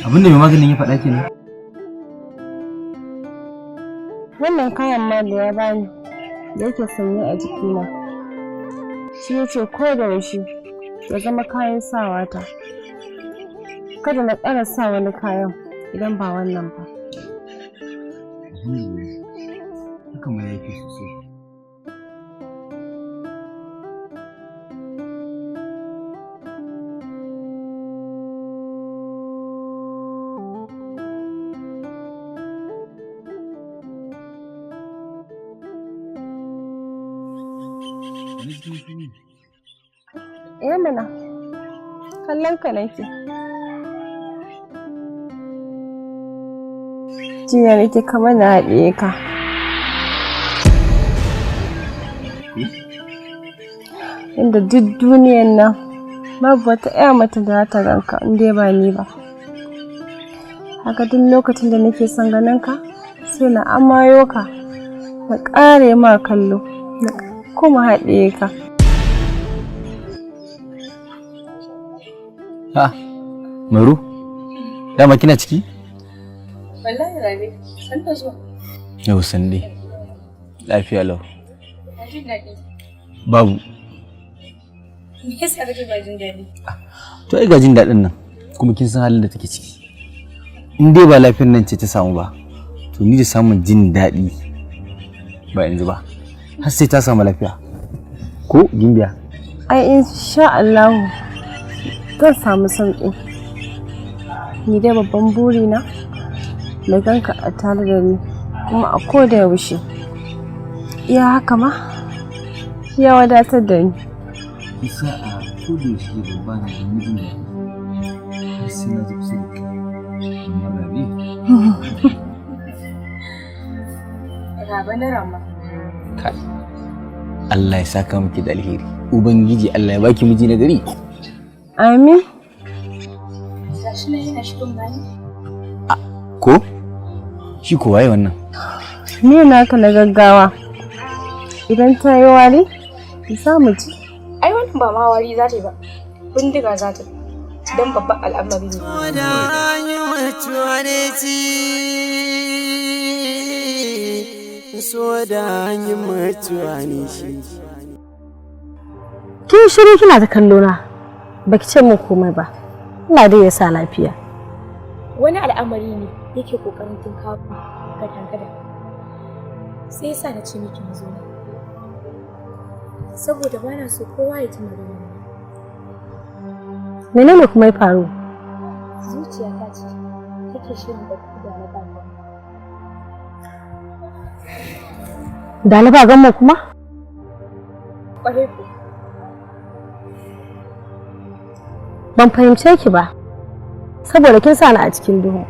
Abin da mai maganin ya faɗa kenan. Wannan kayan ma da ya bani da yake sanye a jikina, shi ya ce ko da yaushe ya zama kayan sawata. Kada na ƙara sa wani kayan idan ba wannan ba. Alhamdulillah. Haka ma yafi sosai. Eh mana, kallon ka nake. Jiya nake kamar na haɗiye ka. Inda duk duniyan nan babu wata ƴa mace da za ta ganka in dai ba ni ba. Haka duk lokacin da nake son ganin ka sai na amayo ka, na ƙare ma kallo, na kuma haɗiye ka. Ha, Maru, dama kina ciki? Wallahi Rabi, san da zuwa. Yau sande. Lafiya lau. Na jin daɗi. Babu. Me yasa kake ba jin daɗi? To ai ga jin daɗin nan, kuma kin san halin da take ciki. In dai ba lafiyar nan ce ta samu ba, to ni da samun jin daɗi ba yanzu ba. Har sai ta samu lafiya. Ko Gimbiya? Ai insha Allahu zan samu sauƙi. Ni dai babban burina na ganka a tare da ni kuma a koda yaushe. Iya haka ma ya wadatar da ni. Isa a koda yaushe ban ba na da mijin daɗi. Har sai na ji kusa da kai. Amma Rabi. Raba na rama. Kai. Allah ya saka miki da alheri. Ubangiji Allah ya baki miji na gari. Amin. Gashi nan yana shirin bani. Ko? Shi ko waye wannan? Ni naka na gaggawa. Idan ta yi wari, za mu ji. Ai wannan ba ma wari za ta yi ba. Bindiga za ta yi. Don babban al'amari ne. So da hanyar mutuwa ne shi. Kin shiru kina ta kallo na. Baki ce min komai ba. Allah dai ya sa lafiya. Wani al'amari ne yake kokarin tunkawo gadan gadan. Sai yasa na ce miki mu zo nan. Saboda ba na so kowa ya ji maganar nan. Menene kuma ya faru? Zuciyata ce take shirin da ku da na ba. Da ba gamma kuma? Ƙwarai ko. Ban fahimce ki ba. Saboda kin sa ni a cikin duhu.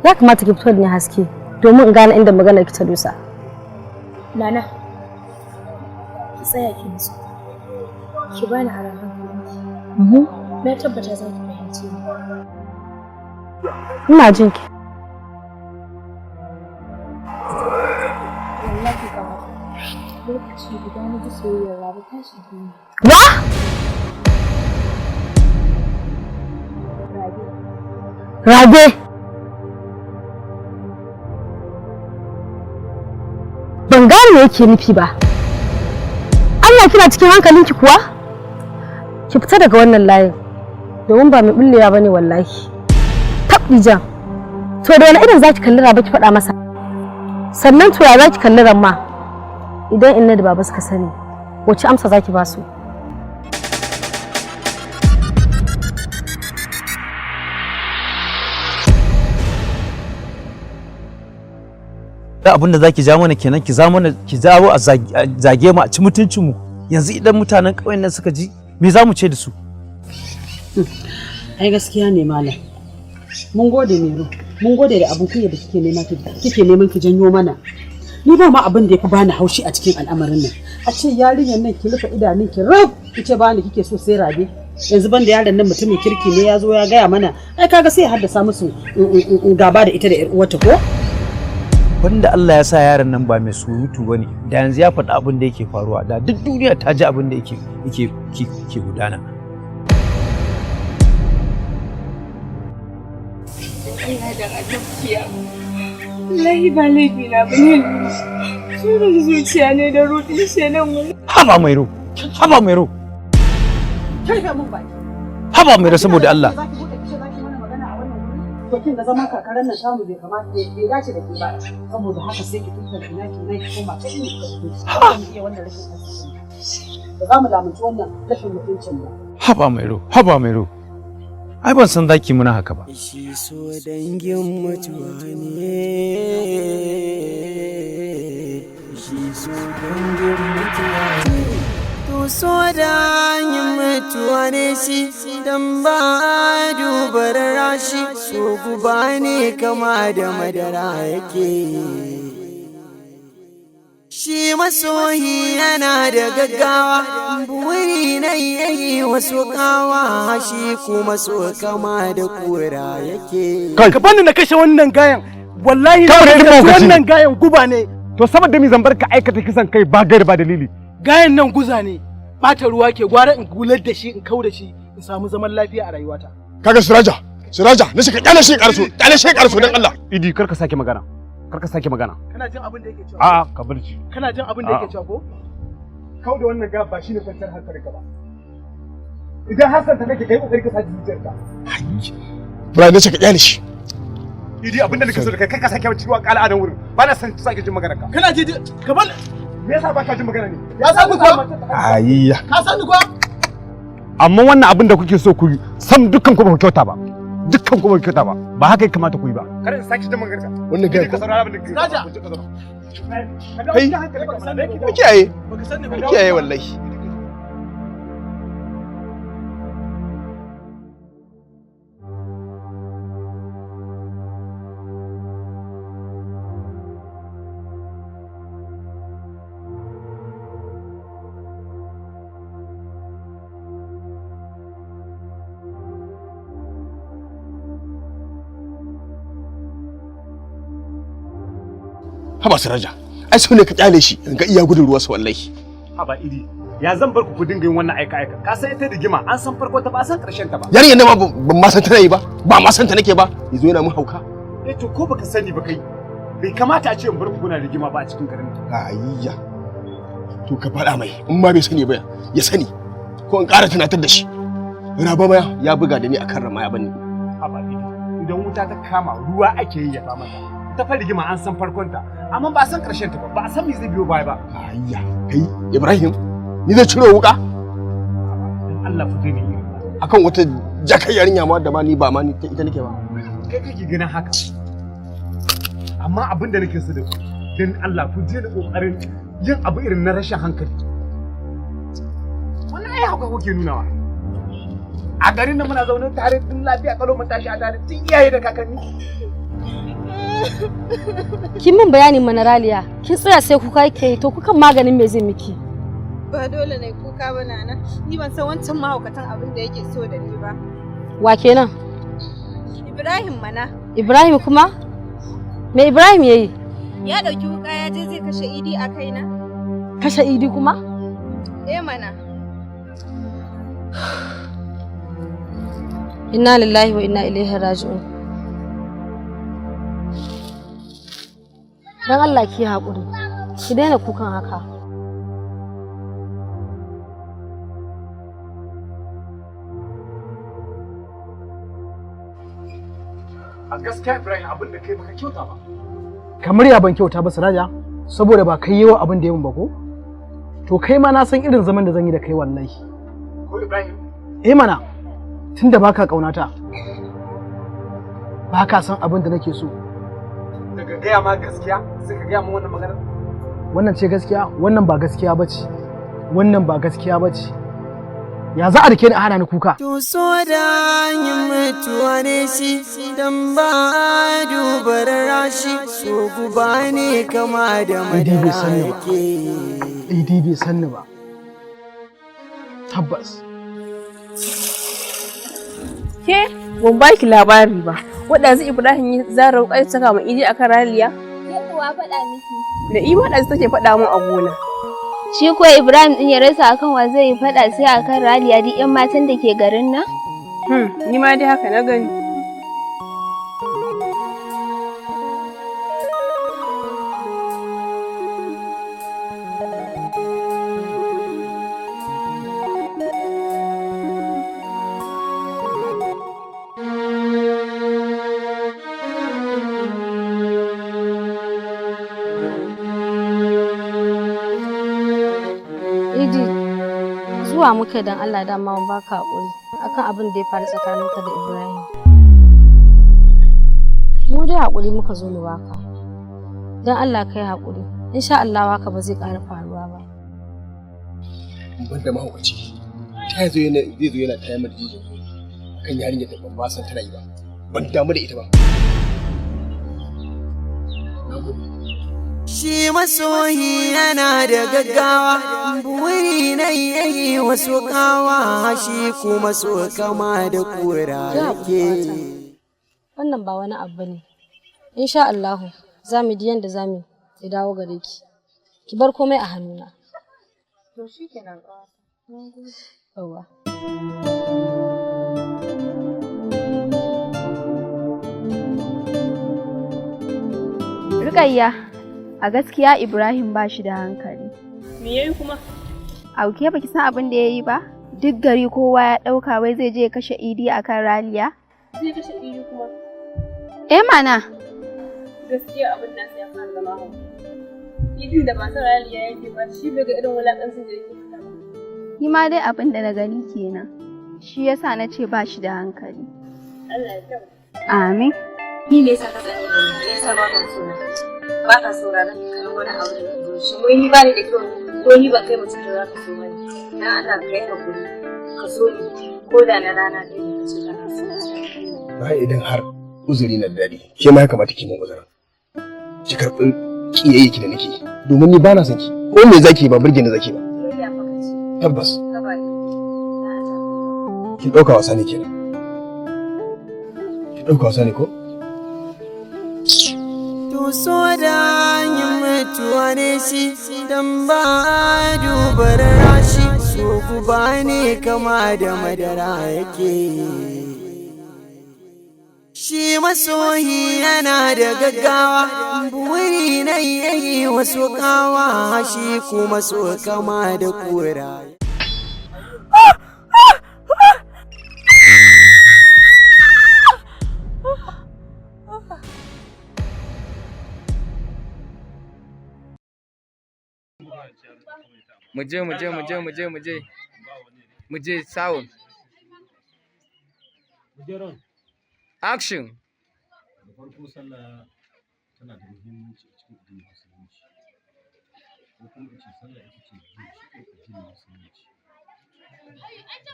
Ya kamata ki fito da ni haske domin in gane inda maganar ki ta dosa. Nana, ki tsaya ki nutsu. Ki bani aron hankalinki. Na tabbata za ki fahimce ni. Ina jin ki. Wallahi ƙawata, lokaci guda na ji soyayyar Rabi ta shige ni. Wa? Rabi. Rabe! Ban gane me yake nufi ba. Allah kina cikin hankalinki kuwa? Ki fita daga wannan layin. Domin ba mai bullewa bane wallahi. Tabbi jan. To da wani irin zaki kalli Rabe ki faɗa masa? Sannan to ya zaki kalli Ramma? Idan inna da baba suka sani, wace amsa zaki ba su? Da abin da zaki ja mana kenan, ki za mana ki jawo a zage mu a ci mutuncin mu. Yanzu idan mutanen ƙauyen nan suka ji, me za mu ce da su? Ai gaskiya ne malam. Mun gode Mero, mun gode da abin kunya da kike nema kike neman ki janyo mana. Ni ba ma abin da yafi bani haushi a cikin al'amarin nan. A ce yarinyar nan ki rufe idanun ki rub, ki ce bani kike so sai Rabe. Yanzu ban da yaron nan mutumin kirki ne ya zo ya gaya mana. Ai kaga sai ya haddasa musu gaba da ita da ƴar uwarta ko? Wanda Allah ya sa yaron nan ba mai surutu bane, da yanzu ya faɗi abin da yake faruwa, da duk duniya ta ji abin da yake yake ke gudana. Allah da gaskiya. Wallahi ba laifi na bane. Shirin zuciya ne da rudin shedan wani. Haba Mairo, haba Mairo. Kirfe mun baki. Haba Mairo saboda Allah. Zaki bude kice zaki mana magana a wannan wuri? To kin ga zaman karkarar nan tamu bai kamata bai dace da ke ba. Saboda haka sai ki tattara ina ki nai ki koma ta inda kika fito. Ba mu iya wannan rashin arziki. Ba za mu lamunci wannan rashin mutuncin ba. Haba Mairo, haba Mairo. Ai ban san zaki muna haka ba. Shi so dangin mutuwa ne. Shi so dangin mutuwa ne. To so dangin mutuwa ne shi dan ba dubar rashi so guba ne kama da madara yake. Shi masoyi yana da gaggawa, buri na yayi wasu kawa, shi kuma so kama da kura yake. Ka bani na kashe wannan gayan, wallahi Kawai na irin kashe mahaukaci ne. wannan gayan guba ne. To saboda mi zan bar ka aikata kisan kai ba gairi ba dalili. Gayan nan guza ne, bata ruwa ke gwara in gular da shi in kau da shi in samu zaman lafiya a rayuwata. Kaga Siraja, Siraja, na shi ka kyale shi karso, kyale shi karso dan Allah. Idi kar ka sake magana. Kar ka sake magana. Kana jin abin da yake cewa? A'a ka bar shi. Kana jin abin da yake cewa ko? Kau da wannan gaba ba shine kwanciyar hankalinka ba. Idan Hassan ta kake kai kokari ka saji zuciyarka. Ibrahim na ce ka kyale shi. Idi abin da nake so da kai kar ka sake ciwa kala a nan wurin. Ba na son sake jin maganar ka. Kana ji ka ban Me yasa baka jin magana ne? Ya sani kuwa? Ayya. Ka sani kuwa? Amma wannan abin da kuke so ku yi sam dukkan ku ba ku kyauta ba. Dukkan ku ba ku kyauta ba. Ba haka ya kamata ku yi ba. Kar in sake jin maganar ka. Wannan Idi gayan ka saurara abin da kake. Siraja. Kai, ka kiyaye. Ka kiyaye wallahi. Haba Siraja, ai so ne ka kyale shi in ga iya gudun ruwansa wallahi. Haba Idi, ya zan bar ku ku dinga yin wannan aika aika. Ka san ita rigima an san farko ta ba a san karshen ta ba. Yarinyar nan ma ban ma san tana yi ba, ba ma san ta nake ba, yazo yana mun hauka. Eh to ko baka sani ba kai. Bai kamata a ce in bar ku kuna rigima ba a cikin garin nan. Ayya. To ka faɗa mai, in ma bai sani ba ya sani. Ko in ƙara tunatar da shi. Raba maya ya buga da ni akan rama ya bani. Haba Idi, idan wuta ta kama ruwa ake yi ya fa mata. Ta fa rigima an san farkon ta, amma ba a san karshen ta ba, ba a san me zai biyo baya ba. Ayya, kai Ibrahim, ni zai ciro wuka Dan Allah ku daina irin wannan. akan wata jakar yarinya ma da ma ni ba ma ni ta ita nake ba. Kai kake ganin haka. Amma abin da nake so da ku, dan Allah ku je da kokarin yin abu irin na rashin hankali. Wannan ai hauka kuke nunawa. A garin nan muna zaune tare tun lafiya kalau mun tashi a tare tun iyaye da kakanni. Kin min bayanin mana Raliya, kin tsaya sai kuka yake yi, to kukan maganin me zai miki? Ba dole ne kuka ba Nana. Ni ban san wancan mahaukatan abin da yake so da ni ba. Wa kenan? Ibrahim mana. Ibrahim kuma? Me Ibrahim yayi? Ya dauki wuka ya je zai kashe Idi a kaina. Kashe Idi kuma? Eh mana. Inna lillahi wa inna ilaihi raji'un. Dan Allah ki haƙuri. Ki daina kukan haka. A gaskiya Ibrahim abin da kai baka kyauta ba. Kamar ya ban kyauta ba Siraja, saboda ba kai yawa abin da ya mun ba ko? To kai ma na san irin zaman da zan yi da kai wallahi. Ko Ibrahim? Eh mana, tunda baka kaunata. Baka san abin da nake so. Daga gaya ma gaskiya sai ka gaya min wannan magana. Wannan ce gaskiya, wannan ba gaskiya bace. Wannan ba gaskiya bace. Ya za a rike ni a hana ni kuka? To so dangin mutuwa ne shi dan ba dubar rashi so guba ne kama da Idi bai madara san ni ba. yake. Idi bai san ni ba. Tabbas. Ke ban baki labari ba. Waɗansu Ibrahim ya zara wuƙar saka ma Idi akan Raliya. Ke kuwa faɗa miki. Da Ima ɗazu take faɗa min a gona. Shi ko Ibrahim ɗin ya rasa akan wa zai yi faɗa sai akan Raliya duk 'yan matan da ke garin nan? Ni ma dai haka na gani. Zuwa muka dan Allah dama mun baka hakuri akan abin da ya faru tsakaninka da Ibrahim. Mu dai hakuri muka zo mu baka. Dan Allah kai hakuri. Insha Allah haka ba zai ƙara faruwa ba. Ban da mahaukaci. Ta zo yana zai zo yana tayar mata jijin kan yarinyar da ban ba san tana yi ba. Ban damu da ita ba. Shi masoyi yana da gaggawa, buri na yayi wasu kawa, shi kuma so kama da kura yake. Wannan ba wani abu ne. Insha Allah za mu ji yanda za mu ya dawo gare ki. Ki bar komai a hannuna. To shikenan ƙawata. Mun gode. Yawwa. Rukayya, a gaskiya Ibrahim ba shi da hankali. Me yayi kuma? Auke baki san abin da yayi ba? Duk gari kowa ya ɗauka wai zai je ya kashe Idi akan Raliya. Zai kashe Idi kuma? Eh mana. Gaskiya abin nasa ya fara zama hau. Idin da masu Raliya yake ba shi bai ga irin wulaƙancin da yake fita ba. Ni ma dai abin da na gani kenan. Shi yasa na ce ba shi da hankali. Allah ya kyau. Amin. Ni me yasa ka tsani ni? Me yasa ba ka so na? Ba ka sauraron kallon wani abu da zo shi. Wai ni ba ni da kyau ko ni ba kai mutum da za ka so bane. Dan Allah ka yi hakuri. Ka so ni ko da na rana ɗaya ne ka ce kana so. Ba idan har uzuri na da daɗi, ke ma ya kamata ki min uzurin. Ki karɓi kiyaye ki da nake domin ni ba na son ki. Ko me zaki ba burge ni zaki ba. Soyayya fa kace. Tabbas. Haba ni. Dan Allah. Kin ɗauka wasa ne kenan. Kin ɗauka wasa ne ko? To so da yin mutuwa ne shi dan ba dubar rashi so guba ne kama da madara yake. Shi masoyi yana da gaggawa, buri na yayi wasu kawa, shi kuma so kama da kura. Muje muje muje muje muje muje sound action. Da farko sallah tana da muhimmanci a cikin addinin musulunci, ko kuma in ce sallah ita ce ginshiƙin addinin musulunci.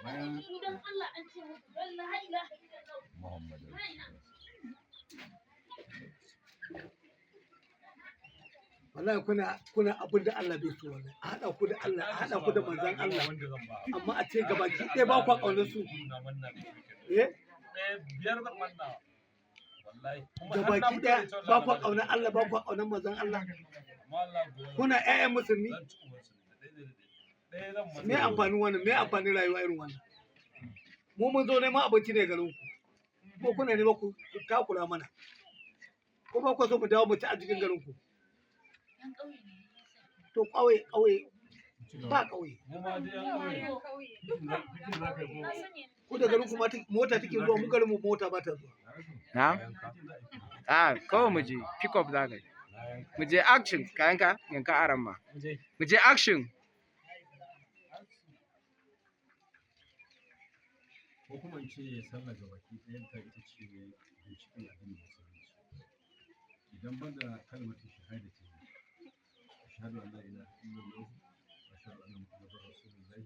Bayan Muhammadu Wallahi kuna abin da Allah bai so, wallahi a haɗa ku da Allah, a haɗa ku da manzon Allah, amma a ce gabaki ɗaya ba ku ƙaunar su, eh, gabaki ɗaya ba ku ƙaunar Allah, ba ku ƙaunar manzon Allah, kuna ƴaƴan musulmi. Me amfanin wannan? Me amfanin rayuwa irin wannan? Mu mun zo neman abinci ne garin ku, ko kuna nema ku takura mana, ko ba ku so mu dawo mu ci arzikin garin ku? To ƙauye ƙauye ba ƙauye. Ku da garin ku mota take zuwa, mu garin mu mota ba ta zuwa. Na? Ah, kawai mu je pick up za ka yi. Mu je action, ka yanka yanka aran ma. Mu je action. Ko kuma in ce sallah gabaki ɗayanta ita ce ginshiƙin addinin musulunci. Idan banda kalmar shahada ce, ashhadu an la ilaha illallah wa ashhadu anna muhammadar rasulullahi,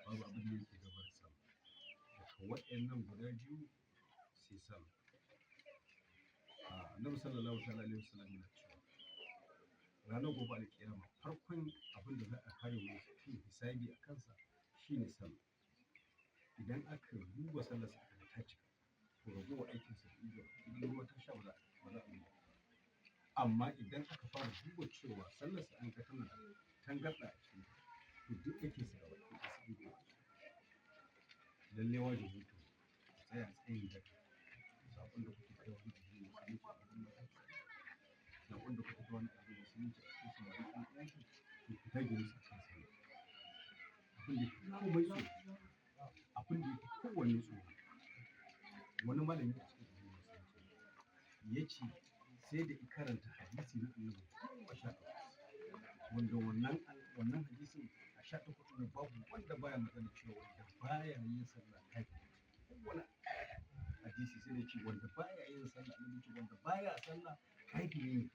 babu abin da yake gaba da sallah. Daga waɗannan guda biyu sai sallah. Annabi sallallahu ta'ala alaihi wasallam yana cewa ranar gobe alƙiyama farkon abin da za a fara wa mutum hisabi a kansa shine sallah. Idan aka duba sallarsa aka ga ta cika, to ragowar aikinsa idan ruwa ta sha ba za a duba. Amma idan aka fara duba cewa sallarsa an ga tana da tangarɗa a cikin ta, to duk aikinsa gaba ɗaya sai an duba. Lallai wajibi to ku tsaya tsayin daka. Saƙon da kuke kaiwa na addinin musulunci a gurin matasa, saƙon da kuke kaiwa na addinin musulunci a cikin samari ƴan uwanku, to ku dage musu a kan sallah. Abin da yafi komai tsoro, abin da yafi kowanne tsoro, wani malami a cikin addinin musulunci ya ce sai da ya karanta hadisi na Annabi 18, wanda wannan hadisin a 18 ɗin babu wanda baya magana cewa wanda baya yin sallah kafiri. Kowane hadisi sai da ce wanda baya yin sallah, annabi ce wanda baya sallah kafiri ne.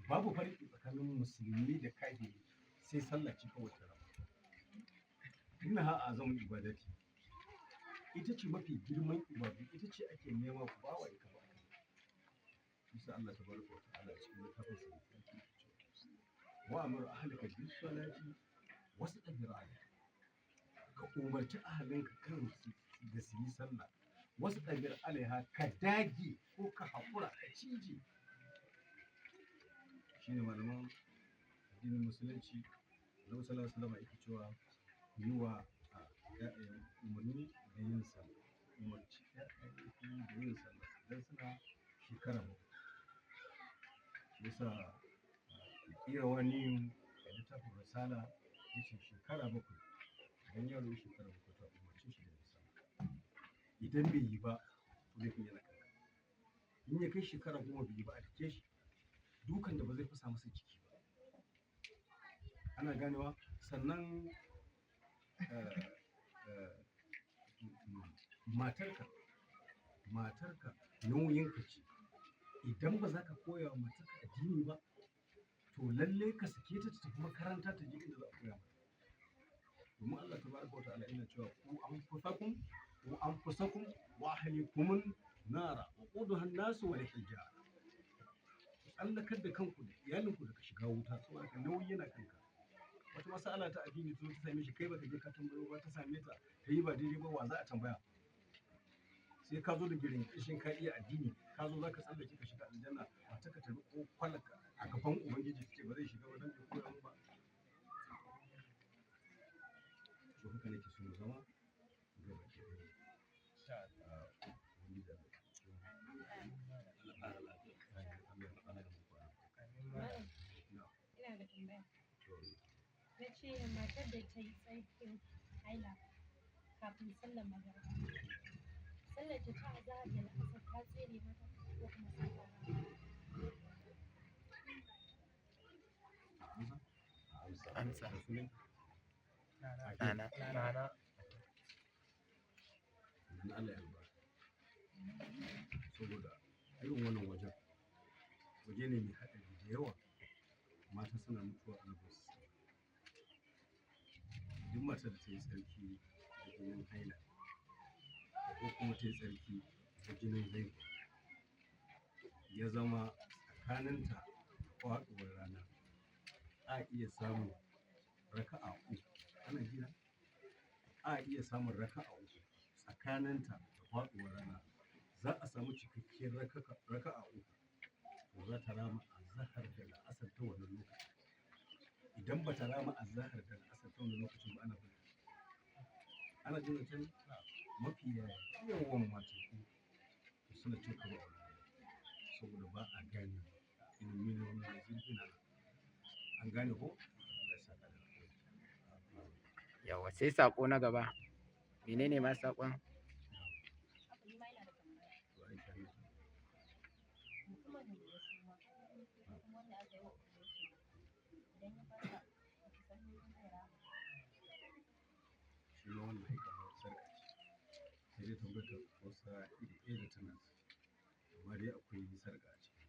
Babu farki tsakanin musulmi da kafiri sai sallah ce kawai ta raba. Innaha azamu ibadati, ita ce mafi girman ibadu, ita ce ake nema ku bawa ita ba. Bisa Allah tabaraka wa ta'ala cikin littafin sa mai tsarki yake cewa wa amur ahlaka bis salati wastabir alaiha, ka umarci ahalinka kan su da su yi sallah, wastabir alaiha, ka dage ko ka haƙura ka cije. Shine malaman addinin musulunci, Annabi sallallahu alaihi wasallam yake cewa ku yi wa ƴaƴayen umarni da yin sallah, umarci ƴaƴayenku da yin sallah idan suna shekara 7. Shi yasa Ƙirawani a littafin Risala ya ce shekara 7, idan yaro ya shekara 7 to a umarce shi da yin sallah. Idan bai yi ba to laifin yana kanka. In ya kai shekara 10 bai yi ba, a dake shi dukan da ba zai fasa masa jiki ba. Ana ganewa? Sannan matarka nauyinka ce. Idan ba za ka koya wa matarka addini ba, to lalle ka sake ta ta tafi makaranta ta je inda za a koya mata. Domin Allah tabaraka wa ta'ala yana cewa ku anfusakum ku anfusakum wa ahlikumun nara wa quduha an-nasu wal hijara. Ku tsallakar da kanku da iyalinku daga shiga wuta, saboda haka nauyi yana kanka. Wata mas'ala ta addini ta zo ta same shi, kai baka je ka tambayo ba, ta same ta ta yi ba daidai ba, wa za a tambaya? Sai ka zo da girin kishin ka iya addini, ka zo za ka tsallake ka shiga aljanna, matarka ta riƙo kwalarka a gaban Ubangiji ta ce ba zai shiga ba don bai koya min ba. To haka nake so mu zama gaba ki ɗaya. Ubangiji Allah ya taimake mu. Allah ƙara lafiya. Allah ya ƙara muku albarka. Ina da tambaya. Na ce matar da ta yi tsarkin haila kafin sallar magariba, sallar ta ta azahar da la'asar ta tsere mata ko kuma sai ta rama? Amsa. Nana. Nana. Na Allah ya albarka. Saboda irin wannan wajen, waje ne mai haɗari da yawa, mata suna mutuwa ana basu. Duk matar da ta yi tsarki da jinin haila ko kuma ta yi tsarki da jinin haihuwa, ya zama tsakaninta da faɗuwar rana a iya samun raka'a 3. Ana jina? A iya samun raka'a 3 tsakaninta da faɗuwar rana. Za a samu cikakkiyar raka'a 3. To za ta rama azahar da la'asar ta wannan lokacin. Idan ba ta rama azahar da la'asar ta wannan lokacin ba, ana bari. Ana jin zancen? Mafi yawan mateku suna cin karo a wannan wajen saboda ba a gane ilimi ne wani mai zurfi na nan. An gane ko? Allah ya saka da alkhairi. Yawwa, sai saƙo na gaba. Menene ma saƙon? To Aisha ne. Mutumin da ya suma ko kuma wanda aka yi wa operation, idan ya farka, wasu salloli zai rama? Shi ma wannan ai kamar sarƙa ce. Sai dai tambayar ta wasa iri ɗaya da ta nan. Amma dai akwai sarƙa a ciki.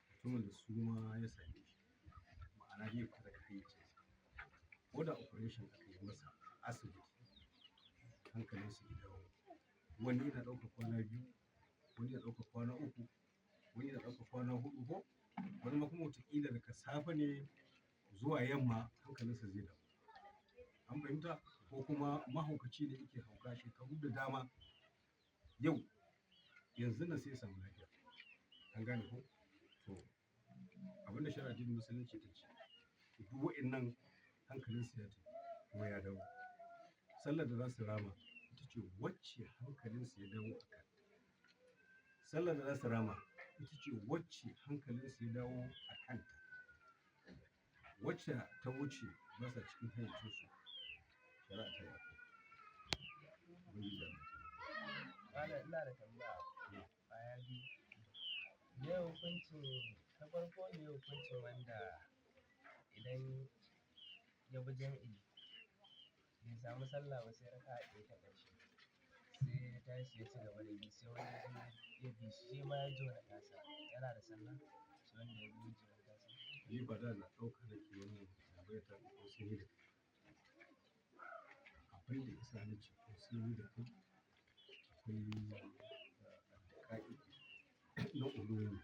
Mutumin da suma ya same shi, ma'ana dai ya fita daga hayyacinsa. Ko da operation aka yi masa a asibiti, hankalinsa ya dawo. Wani yana ɗaukar kwana 2, wani yana ɗaukar kwana 3, wani yana ɗaukar kwana 4 ko wani ma kuma wataƙila daga safe ne zuwa yamma hankalinsa zai dawo. An fahimta? Ko kuma mahaukaci ne yake hauka shekaru da dama, yau yanzun nan sai ya samu lafiya. An gane ko? To abin da shari'ar addinin musulunci ta ce, duk wa'innan hankalinsu ya tafi kuma ya dawo. Sallar da za su rama ita ce wacce hankalinsu ya dawo a kanta. Sallar da za su rama ita ce wacce hankalinsu ya dawo a kanta. Wacce ta wuce ba sa cikin hayyacinsu, shari'a ta yi afuwa. Ubangiji Allah ya taimake. Malam, ina da tambaya ƙwaya biyu. Me hukuncin ta farko, me hukuncin wanda idan ya bi jam'i bai samu sallah ba sai raka'a ɗaya ta ƙarshe, sai ya tashi ya ci gaba da bi, sai wani ya zo ya bi shi, shi ma ya jona tasa, yana da sallah shi wanda ya zo ya jona tasa? Ni ba da na ɗauka nake wannan tambaya ta ko sai ni da kai. Abin da isa na ce ko sai ni da kai, akwai daƙa'iƙ na ulumi.